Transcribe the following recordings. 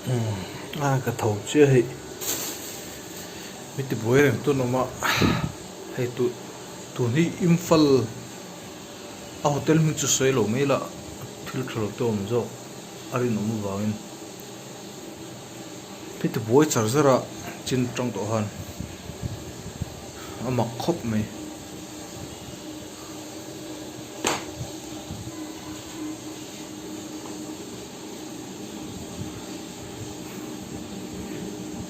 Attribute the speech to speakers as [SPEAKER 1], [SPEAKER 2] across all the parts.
[SPEAKER 1] A ka tho chiah hei mi ti buai reng tun awm a hei tu tun hi Imphal a hotel hming chu sawi lo mai la thil tha lo te awm zawk a rinawm avangin mi ti buai char zar a chin tang tawh han a mak khawp mai.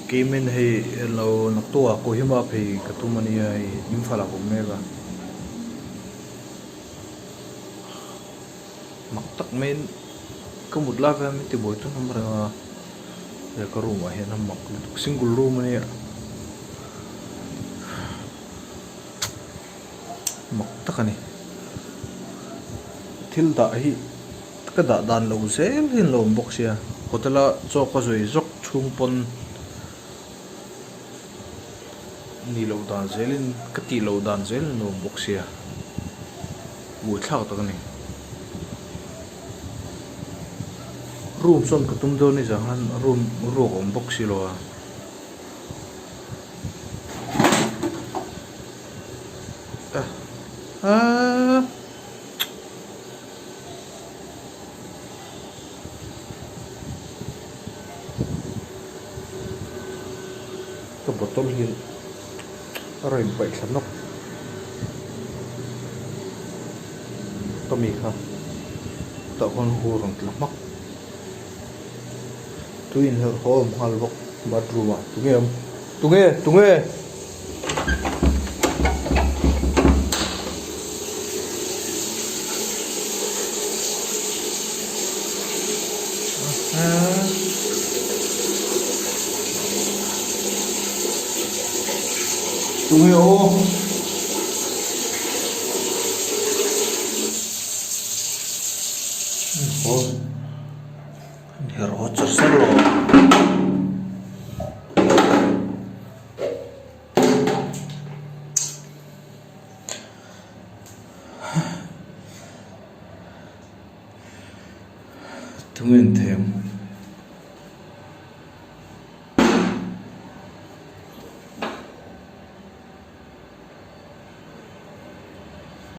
[SPEAKER 1] Keimin hei lo naktuk ah Kohima phei ka tum a nia hei Imphal ah ka awm mek a mak tak maiin ka mut lai vel min tibuai chu an awm reng a he ka room ah hian a mak lutuk single room a nia mak tak a ni thil dah hi ka dah dan lo zel hi an lo awm bawk sia hotel a chaw ka zui zawk chhung pawn ni loh dan zelin ka tih loh dan zelin an lo awm bawk sia buaithlak tak a ni room sawn ka tum dawn ni zah khan room ruak a awm bawk si lo a. Ka bottle hi a rawn paih thla nawk ka mi kha tah khawn hu rawn tla hmak tui inherh haw a awm nghal bawk bathroom ah tunge awm tunge tunge. Tunge aw. Her haw char char lo. Tunge an thei ang.